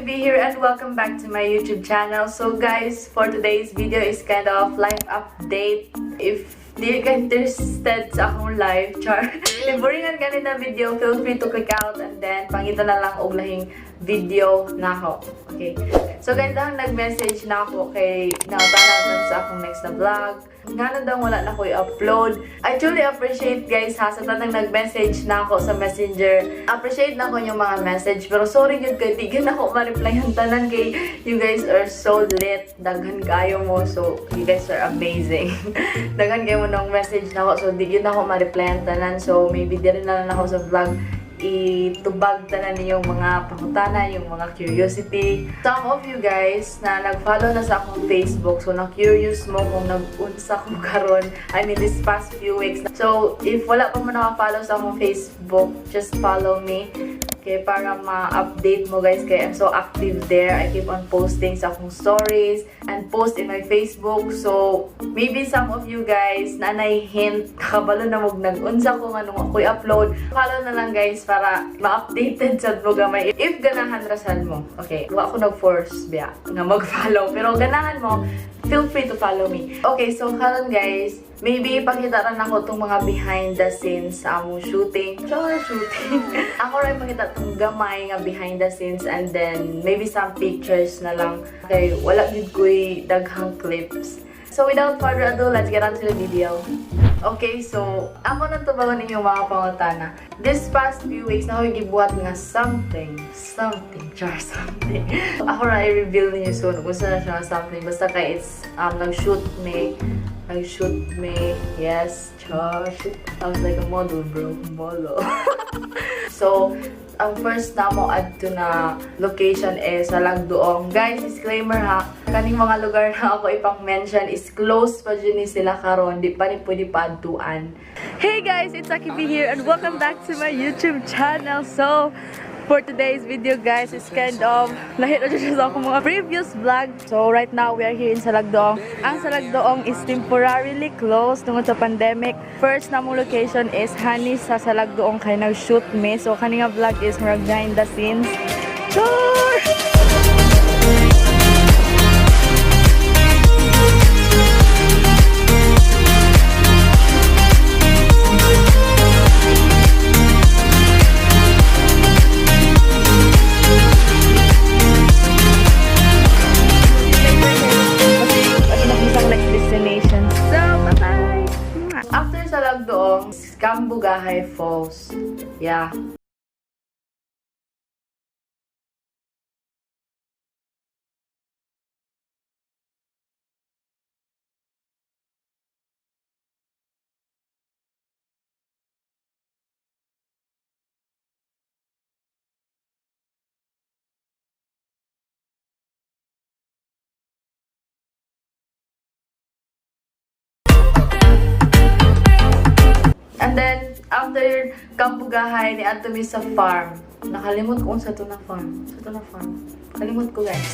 Aki here and welcome back to my YouTube channel. So guys, for today's video is kind of life update. If di ka interested sa akong life, char. If boringan gani na video, feel free to click out and then pangita na lang og lahing video nako. Okay. So guys, dahil nag-message na ako kay nautanan sa akong next na vlog. Ngano daw wala na ko i-upload. I truly appreciate, guys, ha, sa tanang nag-message na ako sa Messenger. Appreciate na ko yung mga message, pero sorry gyud kay di gyud ako ma-reply ang tanan kay you guys are so lit. Daghan kayo mo. So you guys are amazing. Daghan kayo mo ng message na ako, so di gyud ako ma-reply ang tanan. So maybe di rin na lang ako sa vlog itubag tanan ninyong mga pangutana, yung mga curiosity. Some of you guys na nag-follow na sa akong Facebook, so na-curious mo kung nag-unsa ko karon, I mean, this past few weeks. So, if wala pa mo naka-follow sa akong Facebook, just follow me. Okay, para ma-update mo, guys, kay I'm so active there. I keep on posting sa akong stories and post in my Facebook. So, maybe some of you guys na nay hint, nakabalo na mo nag-unsa ko nganong ako i-upload. Follow na lang, guys, para ma-updated sad mo gamay. If ganahan ra sad mo. Okay, wa ako nag-force biya nga mag-follow. Pero ganahan mo, feel free to follow me. Okay, so karon, guys, maybe ipakita ra nako tong mga behind the scenes sa among shooting. Char, shooting. Ako ra ipakita tong gamay nga behind the scenes and then maybe some pictures na lang. Kay wala gyud ko'y daghang clips. So without further ado, let's get on to the video. Okay, so ako nang tubagon ninyong mga pangutana. This past few weeks, na ako'y gibuhat nga something, something, char, something. Ako ra i-reveal ninyo soon kung saan na siya nga something. Basta kay it's, nag-shoot me, yes, char, shoot. I was like a model, bro, model. So, ang first namo adto na location is sa Lagdoong. Guys, disclaimer ha, kaning mga lugar na ako ipang-mention is closed pa jud ni sila karon, di pa ni pwede paadtuan. Hey guys, it's Aki B here and welcome back to my YouTube channel. So, for today's video, guys, is kind of lahi na siya sa akong mga previous vlog. So, right now we are here in Salagdoong. Ang Salagdoong is temporarily closed tungod sa pandemic. First namong location is hani sa Salagdoong kay nag-shoot me. So, kani nga vlog is murag behind the scenes. Char! Kasi isang next destination. So, bye-bye! After sa Lagdoong, Cambugahay Falls. Yeah. And then, after Cambugahay, ni adto mi sa farm. Nakalimot ko sa to na farm. Sa to na farm. Kalimot ko, guys.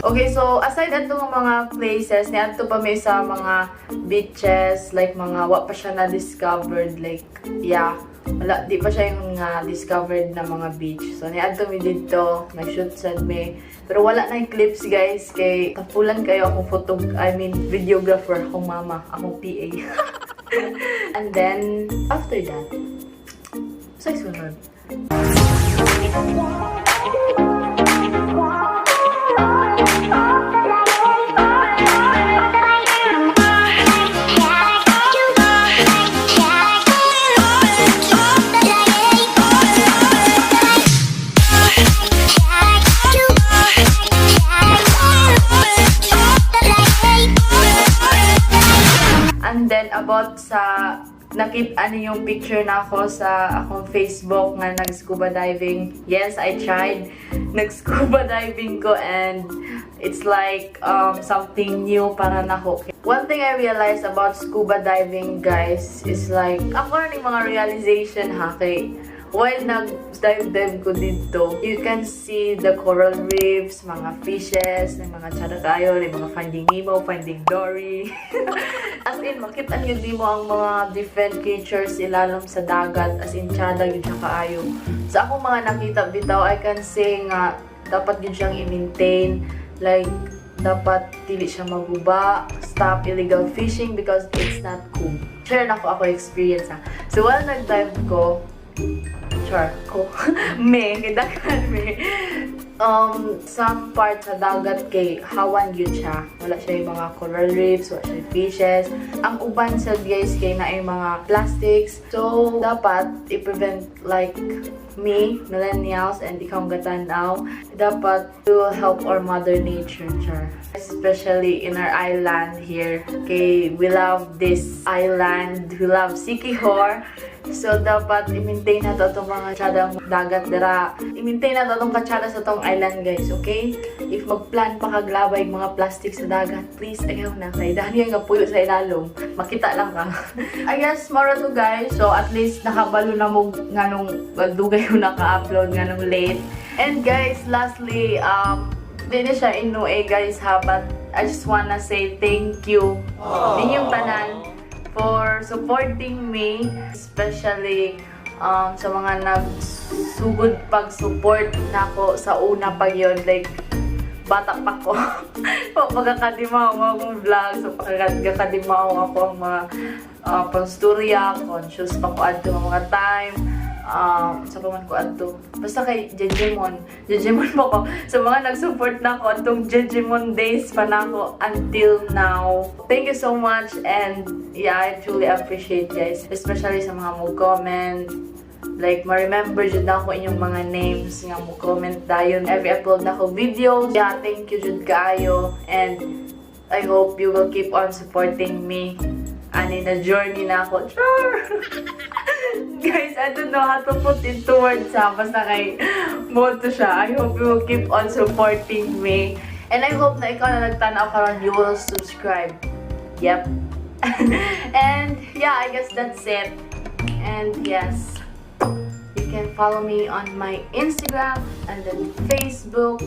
Okay, so aside adto nga mga places, niadto pa mi sa mga beaches, like mga wa pa siya na discovered, like yeah, wala di pa siya yung nga discovered na mga beach. So niadto mi didto, nag-shoot sad mi. Pero wala na yung clips, guys, kay tapulan kayo akong photo, I mean videographer, akong mama, akong PA. And then after that, sa sunod. And then about sa Nakita niyo yung picture na ako sa akong Facebook nga nag-scuba diving. Yes, I tried. Nag-scuba diving ko and it's like something new para nako. One thing I realized about scuba diving, guys, is like, ako rin mga realization ha, kay while nag-dive-dive ko dito, you can see the coral reefs, mga fishes, may mga tsada kayo, may mga Finding Nemo, Finding Dory. As in, makita niyo di mo ang mga different creatures ilalom sa dagat, as in, tsada yun siya kaayo. Sa akong mga nakita bitaw, I can say nga, dapat yun siyang i-maintain. Like, dapat dili siya maguba, stop illegal fishing because it's not cool. Share na ko ako experience ha. So while nag-dive ko, char ko, me, kay me, some part sa dagat kay hawan yun siya. Wala siya yung mga coral reefs, wala siya yung fishes. Ang uban sa guys kay na yung mga plastics. So, dapat i-prevent like me, millennials, and ikaw ang gatanaw, dapat to help our mother nature, char. Especially in our island here. Okay, we love this island. We love Siquijor. So, dapat i-maintain na to itong mga tsadang dagat dira. I-maintain na to itong katsada sa tong island, guys, okay? If magplan pa kaglabay mga plastic sa dagat, please, ayaw na. Kay dahil nga puyo sa ilalom. Makita lang ka. I guess, mara to, guys. So, at least nakabalo na mo nganong dugay ko naka-upload, nganong late. And guys, lastly, di na siya inue, guys, ha, but I just wanna say thank you ninyong tanan for supporting me, especially sa mga nagsugod pag-support nako sa una pa yun, like, bata pa ko. Pagkakadimaw akong vlog, so pagkakadimaw ako ang mga pangstorya, conscious pa ko adto mga time. Sa pa man ko adto. Basta kay Jejemon. Jejemon mo ko. Sa mga nag-support na ako atong Jejemon days pa na ako until now. Thank you so much and yeah, I truly appreciate, guys. Especially sa mga mo comment, like, ma-remember jud na ako inyong mga names nga mo comment dayon every upload na ko video. Yeah, thank you jud kaayo and I hope you will keep on supporting me ani na journey na ako. Char! Guys, I don't know how to put into words ha. Basta kay motto siya. I hope you will keep on supporting me. And I hope na ikaw na nagtanaw karon, you will subscribe. Yep. And yeah, I guess that's it. And yes, you can follow me on my Instagram and then Facebook.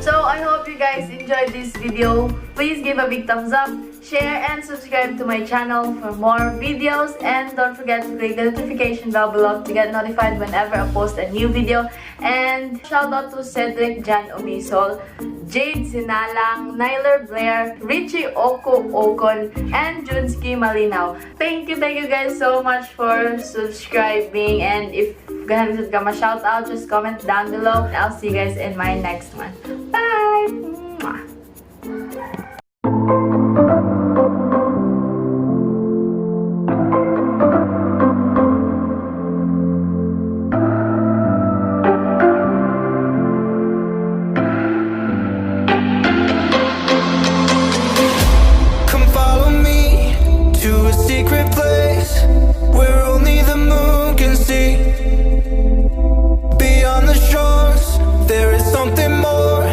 So I hope you guys enjoyed this video. Please give a big thumbs up, share, and subscribe to my channel for more videos. And don't forget to click the notification bell below to get notified whenever I post a new video. And shout out to Cedric Jan Omisol, Jade Sinalang, Nyler Blair, Richie Oko Okon, and Junski Malinaw. Thank you guys so much for subscribing. And if ganahan ka ma-shout out, just comment down below. I'll see you guys in my next one. Bye! Mwah! Come follow me to a secret place where only the moon can see. Beyond the shores, there is something more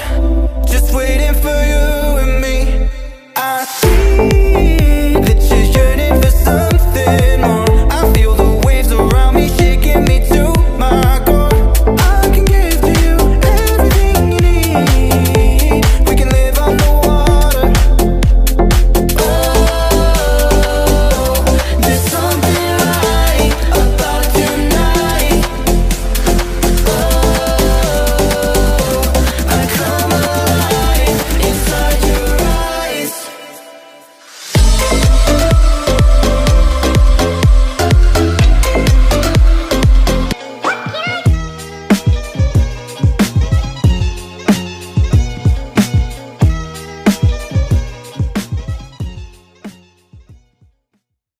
just waiting for you and me. I see that you're yearning for something more.